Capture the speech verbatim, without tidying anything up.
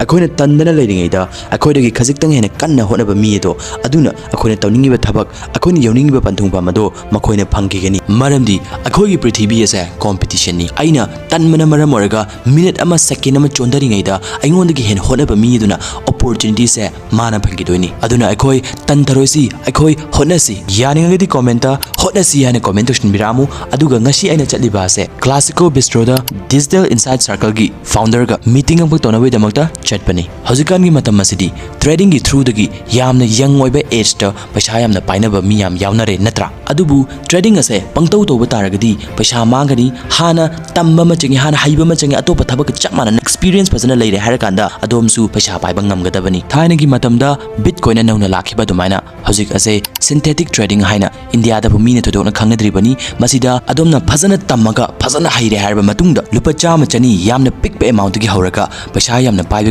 ꯑꯩꯈꯣꯏꯅ ꯇꯟꯗꯅ ꯂꯩꯔꯤꯉꯩꯗ ꯑꯩꯈꯣꯏꯗꯒꯤ ꯈꯖꯤꯛꯇꯪ ꯍꯦꯟꯅ ꯀꯟꯅ ꯍꯣꯠꯅꯕ ꯃꯤ ꯑꯗꯣ, ꯑꯗꯨꯅ ꯑꯩꯈꯣꯏꯅ ꯇꯧꯅꯤꯡꯉꯤꯕ ꯊꯕꯛ, ꯑꯩꯈꯣꯏꯅ ꯌꯧꯅꯤꯡꯉꯤꯕ ꯄꯟꯊꯨꯡꯐꯝ ꯑꯗꯣ ꯃꯈꯣꯏꯅ ꯐꯪꯈꯤꯒꯅꯤ꯫ ꯃꯔꯝꯗꯤ ꯑꯩꯈꯣꯏꯒꯤ ꯄ꯭ꯔꯤꯊꯤꯕꯤ ꯑꯁꯦ ꯀꯣꯝꯄꯤꯇꯤꯁꯟꯅꯤ꯫ ꯑꯩꯅ ꯇꯟꯕꯅ ꯃꯔꯝ ꯑꯣꯏꯔꯒ ꯃꯤꯅꯤꯠ ꯑꯃ, ꯁꯦꯀꯦꯟ ꯑꯃ ꯆꯣꯟꯊꯔꯤꯉꯩꯗ ꯑꯩꯉꯣꯟꯗꯒꯤ ꯍꯦꯟꯅ ꯍꯣꯠꯅꯕ ꯃꯤ ꯑꯗꯨꯅ ꯑꯣꯄꯣꯔꯆꯨꯅꯤꯇꯤꯁꯦ ꯃꯥꯅ ꯐꯪꯈꯤꯗꯣꯏꯅꯤ꯫ ꯑꯗꯨꯅ ꯑꯩꯈꯣꯏ ꯇꯟꯊꯔꯣꯏꯁꯤ, ꯑꯩꯈꯣꯏ ꯍꯣꯠꯅꯁꯤ꯫ ꯌꯥꯅꯤꯡꯉꯒꯗꯤ ꯀꯣꯃꯦꯟꯇ "ꯍꯣꯠꯅꯁꯤ" ꯍꯥꯏꯅ ꯀꯣꯃꯦꯟ ꯇꯧꯁꯤꯟꯕꯤꯔꯛꯑꯝꯃꯨ꯫ ꯑꯗꯨꯒ ꯉꯁꯤ ꯑꯩꯅ ꯆꯠꯂꯤꯕ ꯑꯁꯦ Classico Bistro ꯗ Digital Insight Circle ꯒꯤ ꯐꯥꯎꯟꯗꯔꯒ ꯃꯤꯇꯤꯡ ꯑꯃꯈꯛ ꯇꯧꯅꯕꯒꯤꯗꯃꯛꯇ ꯆꯠꯄꯅꯤ꯫ ꯍꯧꯖꯤꯛꯀꯥꯟꯒꯤ ꯃꯇꯝ ꯑꯁꯤꯗꯤ ꯇ꯭ꯔꯦꯗꯤꯡꯒꯤ ꯊ꯭ꯔꯨꯗꯒꯤ ꯌꯥꯝꯅ ꯌꯪ ꯑꯣꯏꯕ ꯑꯦꯖꯇ ꯄꯩꯁꯥ ꯌꯥꯝꯅ ꯄꯥꯏꯅꯕ ꯃꯤ ꯌꯥꯝ ꯌꯥꯎꯅꯔꯦ, ꯅꯠꯇ꯭ꯔꯥ? ꯑꯗꯨꯕꯨ ꯇ꯭ꯔꯦꯗꯤꯡ ꯑꯁꯦ ꯄꯪꯇꯧ ꯇꯧꯕ ꯇꯥꯔꯒꯗꯤ ꯄꯩꯁꯥ ꯃꯥꯡꯒꯅꯤ꯫ ꯍꯥꯟꯅ ꯇꯝꯕ ꯑꯃ ꯆꯪꯉꯤ, ꯍꯥꯟꯅ ꯍꯩꯕ ꯑꯃ ꯆꯪꯉꯤ, ꯑꯇꯣꯞꯄ ꯊꯕꯛꯀ ꯆꯞ ꯃꯥꯟꯅꯅ ꯑꯦꯛꯁꯄꯤꯔꯤꯌꯦꯟꯁ ꯐꯖꯅ ꯂꯩꯔꯦ ꯍꯥꯏꯔꯀꯥꯟꯗ ꯑꯗꯣꯝꯁꯨ ꯄꯩꯁꯥ ꯄꯥꯏꯕ ꯉꯝꯒꯗꯕꯅꯤ꯫ ꯊꯥꯏꯅꯒꯤ ꯃꯇꯝꯗ ꯕꯤꯠꯀꯣꯏꯟꯅ ꯅꯧꯅ ꯂꯥꯛꯈꯤꯕ ꯑꯗꯨꯃꯥꯏꯅ ꯍꯧꯖꯤꯛ ꯑꯁꯦ ꯁꯤꯟꯊꯦꯇꯤꯛ ꯇ꯭ꯔꯦꯗꯤꯡ ꯍꯥꯏꯅ ꯏꯟꯗꯤꯌꯥꯗꯕꯨ ꯃꯤꯅ ꯊꯣꯏꯗꯣꯛꯅ ꯈꯪꯅꯗ꯭ꯔꯤꯕꯅꯤ꯫ ꯃꯁꯤꯗ ꯑꯗꯣꯝꯅ ꯐꯖꯅ ꯇꯝꯃꯒ ꯐꯖꯅ ꯍꯩꯔꯦ ꯍꯥꯏꯔꯕ ꯃꯇꯨꯡꯗ ꯂꯨꯄꯥ ꯆꯥꯝꯃ ꯆꯅꯤ ꯌꯥꯝꯅ ꯄꯤꯛꯄ ꯑꯦꯃꯥꯎꯟꯠꯇꯒꯤ ꯍꯧꯔꯒ ꯄꯩꯁꯥ ꯌꯥꯝꯅ ꯄꯥꯏꯕ